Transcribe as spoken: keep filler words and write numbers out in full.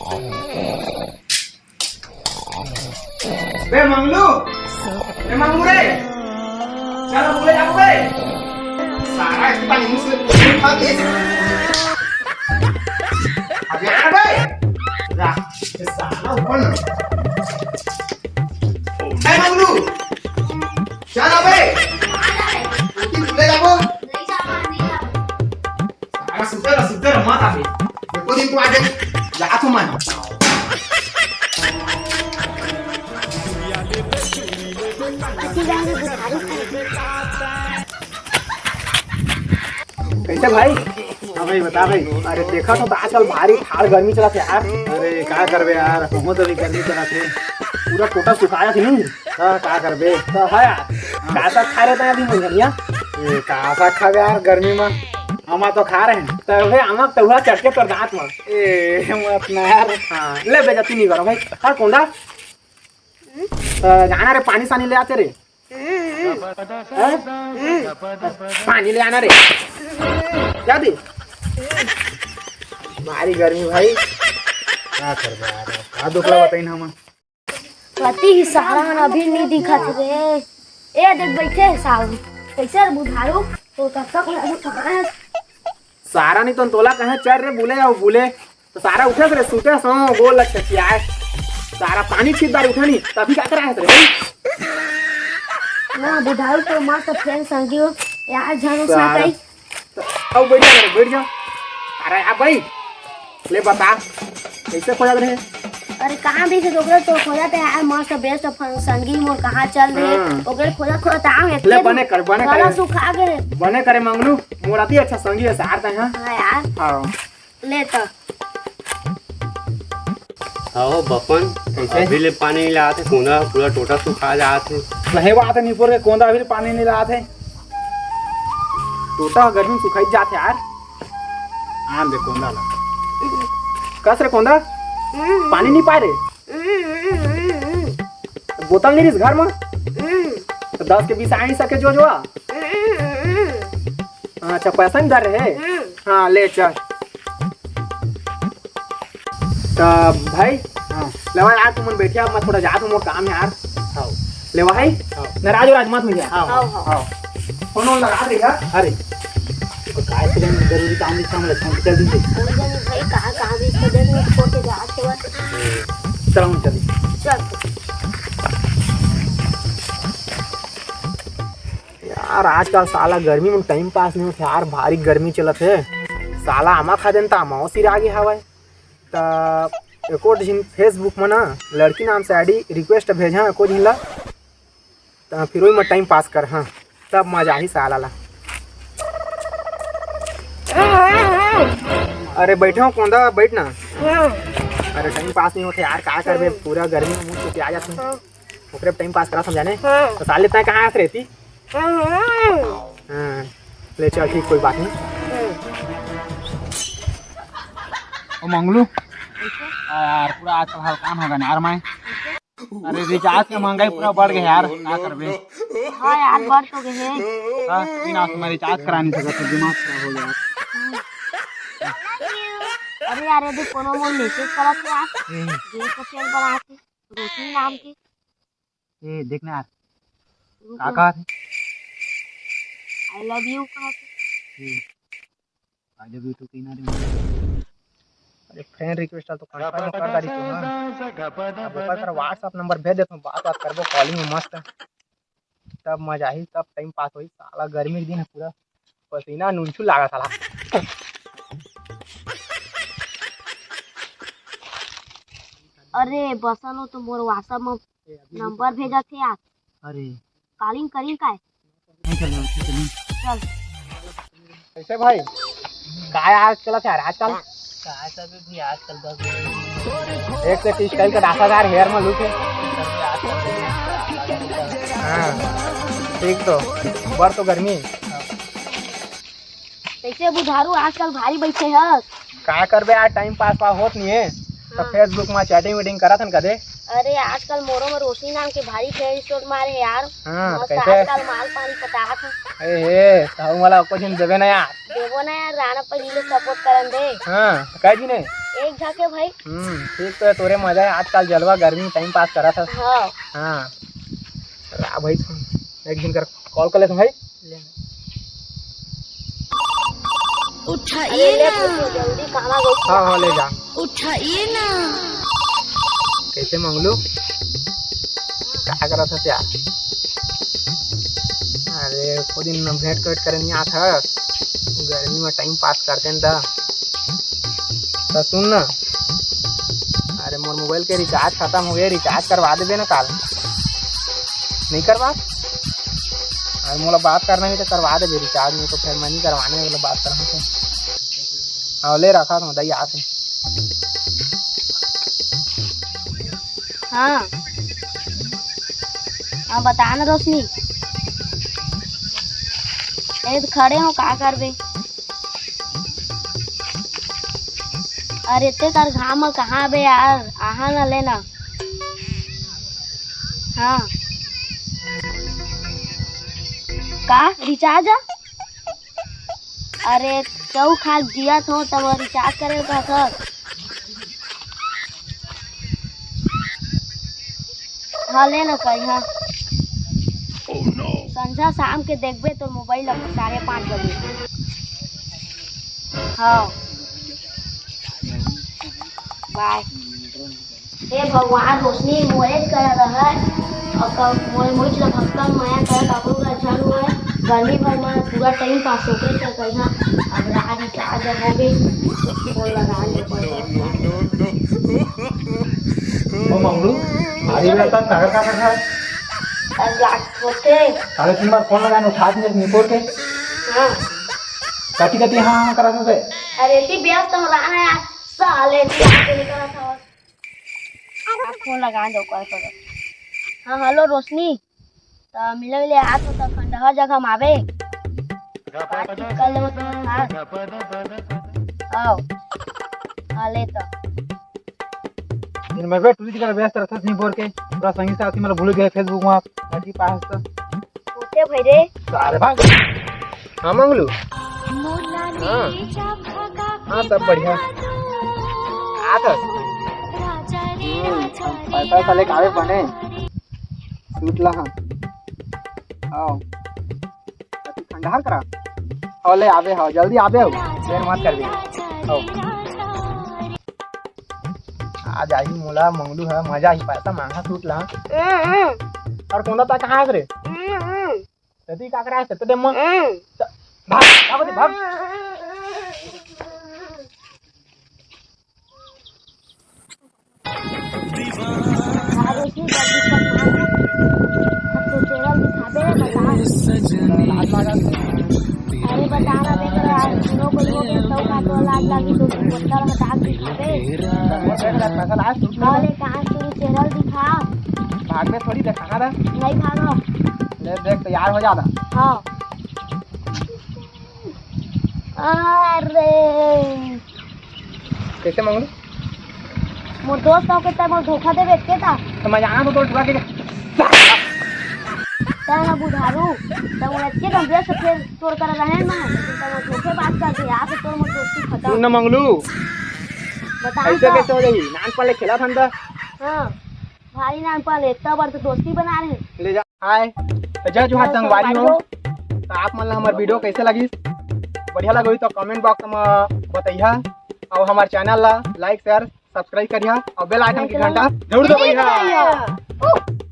बे मंगलू, बे मंगलू रे, चल बोले जाओ बे। सारा एक पानी मुंह से खा के। अबे आ बे। रा, ये साला ऊपर ना। बे मंगलू, चल अबे। बोले जाओ। सारा सुते रह, सुते रह, मत आबे। एको दिन तू आ जा, जात हूँ मैं। कैसे भाई? हाँ भाई, बता भाई। अरे देखा तो आजकल भारी ठाड़ गर्मी चलत हे यार। अरे का करबे यार, हमो तो भी गर्मी चलत हे। पूरा टोटा सुखाया कि नहीं? हाँ, का करबे? तो है यार, का साग खा रहे थे अभी मंझनिया? ए, का साग खाबे यार गर्मी में? आमा तो खा रहे हैं। तभे आमा तहुआ चटके तोर दांत में। ए, मत ना यार। हाँ, ले बेइज्जती नहीं करो भाई। हाँ, कोंदा? तो जाना रे, पानी सानी ले आते रे। हैं? पानी ले आना रे। क्या दी? भारी गर्मी भाई। का करबे यार? का दुखला बताइन हम? कति ही सारा मन अभी नहीं दिखत रे। ए देख बैठे हे साहब। कैसे रे बुधारू? तो कब तक लगे पकड़ा है? सारा नहीं तो तोला कहे चल रे बुले जाओ बुले। तो सारा उठे रे सुते सो गोल लग सकती है। सारा पानी छीत बार उठे नहीं तभी का करा है रे भाई? ना बुधारू तो मस्त फ्रेंड संगी हो। यार झाड़ू सारा साथ आई। तो, आओ बैठ जा रे, बैठ जा। अरे आ भाई, ले बता, कैसे खोजत रहे? अरे कहाँ भी से ओकरे तो खोजत हे यार, मस्त बेस्ट फ्रेंड संगी मोर कहाँ चल रहे? हाँ। ओकरे खोजत खोजत आम ले एतने बने कर, बने गला कर। सुखा गए। बने करे मंगलू, मोर अति अच्छा संगी है सार तै, हाँ? हाँ यार। हाँ। ले तो। आओ बपन, कैसे? अभी ले पानी नहीं लात हे, कोंदा पूरा टोटा सुखा जात हे। सही बात है, निपोर के कोंदा अभी ले पानी नहीं लात हे। टोटा गर्मी में सुखाई जात हे यार। आन दे कोंदा ला। कस रे कोंदा? पानी नहीं पाए रे? बोतल नहीं रहिस घर में? तो दस के बीस आ नहीं सके जो जो आ। अच्छा, पैसा नहीं धर रहे? हाँ, ले चल। तो भाई, हाँ। लेवा यार, तुमन बैठे, अब मैं थोड़ा जात हूँ, मोर काम है यार। हाँ। लेवा भाई, हाँ। नाराज वाराज मत हो जा। हाँ, हाँ। हाँ। फोन वोन लगा दे यार। अरे, तो काय से जरूरी काम, इस काम में फोन कर दीजिए। कोई नहीं भाई, कहाँ, कहाँ भी इसको देख, मैं छोड़ के जात हूँ। चलो, चलिए। चल। यार, आजकल साला गर्मी में टाइम पास नहीं होता यार, भारी गर्मी चलत हे। साला आमा खा देन त आमा सिरा गे हवय। त एको झिन Facebook में ना लड़की नाम से आईडी रिक्वेस्ट भेजा एको झिन ला, त फिर वही में टाइम पास कर, हाँ, तब मजा आही साला ला। अरे बैठे हो कोंदा, बैठ ना। अरे टाइम पास नहीं होता यार, का करबे, पूरा गर्मी में मुंह सुखिया जात हे। ओकरे टाइम पास करा समझाने। हाँ। तो साले तय कहाँ आस रहती? हाँ। हाँ, ले चल ठीक, कोई बात नहीं। ओ मंगलू, आ यार पूरा आजकल हलकान हो गया यार मैं। अरे रिचार्ज के महंगाई पूरा बढ़ गया यार, का करबे? हाँ यार, बढ़ तो गए हैं। हाँ, तीन आस मैं रिचार्ज करा नहीं सकत, दिमाग खराब हो गया। अरे यार, यदि कोनो मोर मैसेज करत हे यार, हम्म। देख के चल बना के, रोशनी नाम के। ए, देख ना यार। रुक का ना। कहा थे? I love you कहा थे। ए, I love you too कहना रे। अरे, friend request तो confirm कर डारी तू ना। अब ओकर कर WhatsApp नंबर भेज देता हूँ, बात बात करबो calling में मस्त। तब मजा ही, तब टाइम पास होई। साला गर्मी के दिन है, पूरा पसीना नुनछू लागा साला। अरे, बसल हो तो मोर WhatsApp में नंबर भेजत हे यार। अरे। Calling करी काय? नहीं चल रहा, नहीं चल रहा। चल। कैसे भाई? काय आज चलत हे यार आजकल? काय सब भी आजकल बस। एक से style का डासा यार, hair में look है। हाँ, ठीक तो। ऊपर तो गर्मी। कैसे बुधारू आजकल भारी बैठे हस? का करबे यार, टाइम पास पा होत नहीं है। तो हाँ। Facebook में chatting वेटिंग करत हन कदे। अरे आजकल मोरो में रोशनी नाम के भारी friend request मारे हे यार। हाँ, मस्त कैसे? आजकल माल पानी पटात हे। ए हे, तो मोला कुछ नहीं देबे ना यार। देबो ना यार, राना पहिली लोग support करन दे। हाँ, तो कह जी नहीं। एक झाके भाई। हम्म, ठीक तो है, तोरे मजा है, आजकल जलवा गर्मी में टाइम पास करा था। हाँ। हाँ। आ भाई, एक दिन कर कॉल कर ले भाई। उठाइए अरे, ले ना। तू जल्दी कहाँ गई? हाँ, हाँ, ले जा। उठाइए ना। कैसे मंगलू? का करत हस यार? अरे, एको दिन भेंट वेंट करे नहीं आत हस। गर्मी में टाइम पास करते न त। त सुन ना, अरे, मोर मोबाइल के रिचार्ज खत्म हो गया, रिचार्ज करवा देबे ना काल। नहीं करवा? अरे, मोला बात करना नहीं तो करवा देबे रिचार्ज, नहीं तो फिर मैं नहीं करवाने वाला बात करना तो। हाँ, ले रखा था, दई आते। हाँ। हाँ, बता ना रोशनी। ए, तो खड़े हो, का करबे? अरे, ते कर घाम में कहाँ बे यार, आहा ना लेना। हाँ। का रिचार्ज आ? अरे, चौ खाक जियत हो तब रिचार्ज करे का सर। हाँ, ले ना करी, हाँ। संझा शाम के देखबे तो मोबाइल अब साढ़े पाँच बजे। हाँ। बाय। हे भगवान, रोशनी मोरेच करा रहा। और कब मोर मुझ ला भक्तन मया कर, काकरो का झन हुए। गर्मी भर में पूरा टाइम पास होके चल गई। हाँ, अब रात रिचार्ज हो गई, फोन लगा ले। ओ मंगलू, भारी बेटा, ताकत का कर? अब लाग होते। काले तीन बार फोन लगाए, उठा दिए, निपोर के। हाँ। कति कति हाँ हाँ करा था। अरे, इतनी व्यस्त हो रहा है यार, साले, इतनी आके निकला था। आप फोन लगा दो, कॉल करो। हाँ, हेलो रोशनी, त मिले मिले आ तो, त खंडहर जगह में आवे। बातचीत कर लेबो तुम, हाँ। आओ। हाँ, ले तो। दिन भर बे टूरी दिखा व्यस्त रहता, नहीं बोल के पूरा संगी साथी मतलब भूल गए Facebook में, बाकी पास तो। होते भाई रे। अरे भाग। हाँ, मंगलू। हाँ। हाँ, सब बढ़िया। आ तो। हम्म, पैसा वैसा लेके आवे बने। सूट ला, हाँ। आओ। अति ठंडा हर करा। आओ, ले आवे हो, जल्दी आवे हो। देर मत कर दे। आओ। आ जाही मोला मंगलू है, मजा ही पैसा मांगा सूट ला। हम्म, हम्म। और कौन ता कहाँ है रे? हम्म, हम्म। तेती का करा है? तेते दे म-, हम्म। त-, भाग, भाग, भाग। अरे, इतनी जल्दी कर मार। अब तो चेहरा दिखाबे, बता। अरे, बता रहा, देख रहा है, सुनो, बोलिए, तो का तो लाज लागी, तो बोलता रहा, दाग दिखाबे। पैसा लाज, तू अरे, कहाँ तू चेहरा दिखा? भाग में थोड़ी देखा ना। नहीं भागो। ले, देख, तैयार हो जाना। हाँ। अरे। कैसे मंगलू? मोर दोस्त हो के तब मोर धोखा देबे के ता? तो मैं जाना तो तोर टुरा के। तै ना बुझारू, तब मोर के हम से फेर तोर कर रहे ना, तब मोर धोखे बात कर दे, आके तोर मोर दोस्ती खत्म। सुन ना मंगलू, बता ऐसे तो। कैसे हो जाई? नान पहले खेला था ना। हाँ, भारी नान पहले, इतना बार तो दोस्ती बना रहे। ले जा। हाय, तो जय जोहार संगवारी हो। तो आप मन ला हमर वीडियो कैसे लगिस? बढ़िया लगे होही तो कमेंट बॉक्स में बतैहा, और हमारे चैनल ला लाइक, शेयर, सब्सक्राइब करिहा और बेल आइकन की घंटा जरूर दबाइहा।